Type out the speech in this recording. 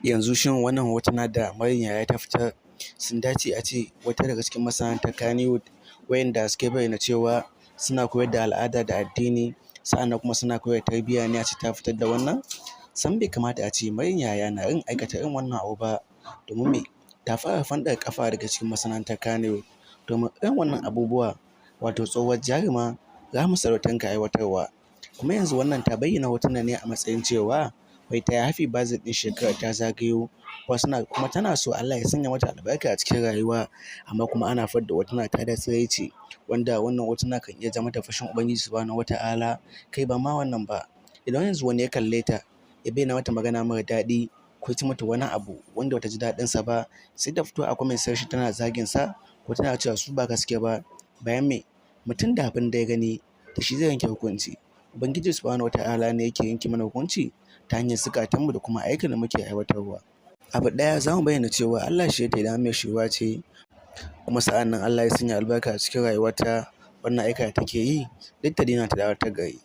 Yanzu shin wannan hotuna da Maryam Yahaya ta fitar sun dace a ce wata daga cikin masana'antar Kannywood, wayanda suke bayyana cewa suna koyar da al'ada da addini, sa'annan kuma suna koyar da tarbiyya ne, a ce ta fitar da wannan? Sam bai kamata a ce Maryam Yahaya na irin aikata irin wannan abu ba, domin me? Ta fara fanɗara ƙafa daga cikin masana'antar Kannywood, domin irin wannan abubuwa, wato tsohuwar jaruma Rahama Sadau ta rinƙa aiwatarwa. Kuma yanzu wannan ta bayyana hotunan ne a matsayin cewa wai ta yi happy birthday ɗin shekarar ta zagayo, wasu na kuma tana so Allah ya sanya mata albarka a cikin rayuwa, amma kuma ana fidda hotuna ta da tsiraici, wanda wannan hotuna kan iya ja mata fushin Ubangiji Subhanahu wa Ta'ala. Kai, ba ma wannan ba, idan yanzu wani ya kalle ta ya bayyana mata magana mara daɗi ko ya ce mata wani abu wanda bata ji daɗinsa ba, sai ta fito a comment section tana zagin sa ko tana cewa su ba gaske ba. Bayan me? Mutum da abin da ya gani da shi zai yanke hukunci. Ubangiji Subhanahu wa Ta'ala ne yake yanke mana hukunci ta hanyar zukatanmu da kuma aikin da muke aiwatarwa. Abu ɗaya za mu bayyana cewa Allah shi ya idan mai shiryuwa ce, kuma sa'an nan Allah ya sanya albarka a cikin rayuwarta, wannan aika da take yi duk ta daina, ta dawo ta gari.